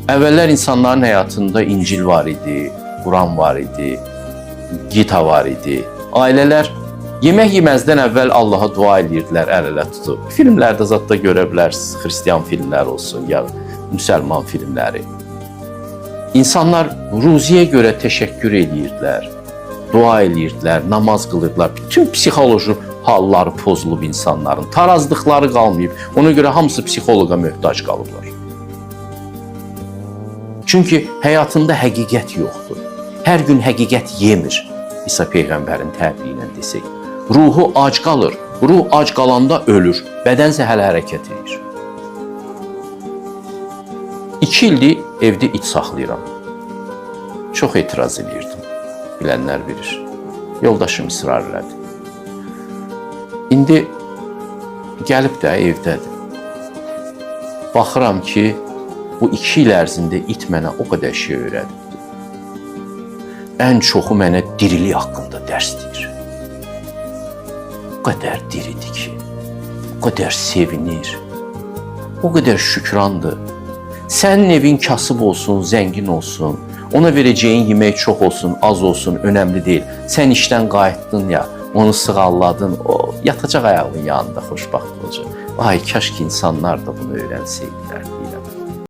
Əvvəllər insanların həyatında İncil var idi, Quran var idi, Gita var idi. Ailələr yemək yeməzdən əvvəl Allaha dua eləyirdilər əl-ələ tutub. Filmlərdə zətdə görə bilərsiniz, xristian filmlər olsun ya müsəlman filmləri. İnsanlar ruziyə görə təşəkkür eləyirdilər, dua eləyirdilər, namaz qılırdılar. Bütün psixoloji halları pozulub insanların, tarazlıqları qalmayıb. Ona görə hamısı psixoloqa möhtac qalıblar. Çünki həyatında həqiqət yoxdur. Hər gün həqiqət yemir. İsa peyğəmbərin təbiri ilə desək. Ruhu ac qalır. Ruh ac qalanda ölür. Bədən isə hələ hərəkət edir. 2 ildir evdə it saxlayıram. Çox etiraz eləyirdim. Bilənlər bilir. Yoldaşım israr elədi. İndi gəlib də evdədir. Baxıram ki, bu 2 il ərzində it mənə o qədər şey öyrədibdi. Ən çoxu mənə dirilik haqqında dərs deyir. O qədər diridir ki, o qədər sevinir, o qədər şükrandır. Sənin evin kasıb olsun, zəngin olsun, ona verəcəyin yemək çox olsun, az olsun, önəmli deyil. Sən işdən qayıtdın ya, onu sığalladın, o yatacaq ayağının yanında xoşbəxt olacaq. Ay, kaş ki insanlar da bunu öyrənsəydilər.